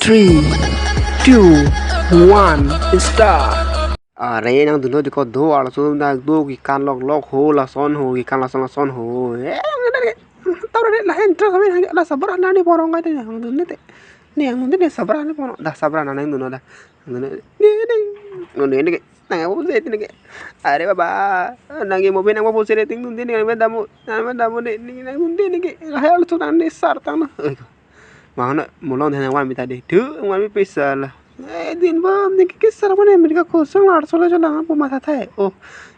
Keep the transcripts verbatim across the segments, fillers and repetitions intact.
Three, two, one, start. Are nangdunlo dei ko, do arloso dak do, kekan loklok ho, lason ho, kekan lason lason ho. Eh, nang dei, tau dei, lahen terus kami nang, la sabra nani porong kai dei, nangdun dei. Ni nangdun dei, sabra nani porong. Dah sabra nang nangdunlo dah. Nangdun dei. Ni ni. Nangdun dei ke. Nang apa sih ini ke? Are baba, nang ke mobil nang apa sih, ting dun dei, nang dam mo, nang dam mo dei, ni nangdun dei ke. Lahe arloso nang ni sartang na. Eh, ko. Mahana molong dei nang van mita dei. Tu, van mi pisa la. Eh, din ba, ni ke kisar mane, America kosong arloso la jalan apa mata thai. Oh,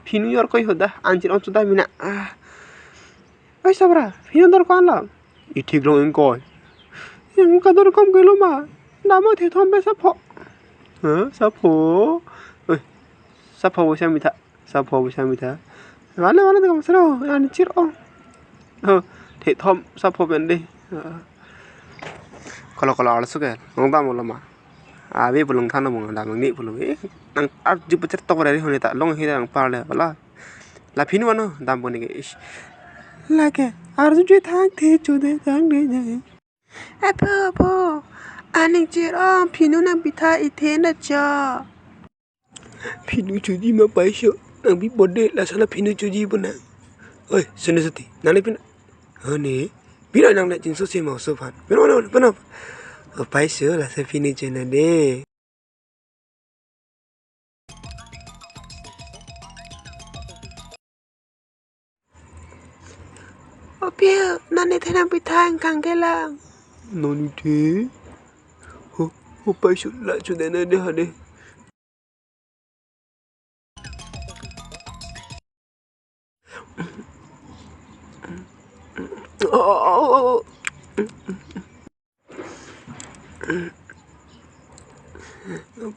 phinu jor koi hoda, anchir on sudah mina. Ah. Oi sabra, phinu dor ko-an lo? Ithik long ingkoi. Yang kador kom kelo ma. Dam mo thethom pe sapho. Hah, sapho? Oi, sapho bisa mitha. Sapho bisa mitha. Mane mane kam sero, anchir on. Oh, thethom sapho pen dei. Ah. Kolo kolo arloso ke, long dam lo ma. Abi pulo than lo, mung dam ni pulo. Eh, nang arju pecer tok rari hone ta, long hi nang par le bala. La phinu ano dam pon ke. Ish. Lake arju je thang the chu de thang de jai. Apo apo. Aning chir on, phinu nang pitha, ithe na cha. Phinu choji ma paiso. Nang bi bode la sala phinu choji pon nang. Oi, sene sati. Nang le pin. Hone. Pin nang le chinso se ma so phan. Pin ano pin ano. Oh, paiso la sa phinu chena dei. O pi, nani the nang pitha ingkang kelang. Nani the? Ho, ho paiso la chu dei na dei ha dei. Oh, oh, oh, oh.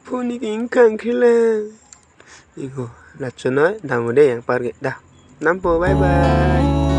Phone ni ke ingkang kelang. Iko, la chonoi, dam mo dei yang par ke. Dah. Dampo, bye bye.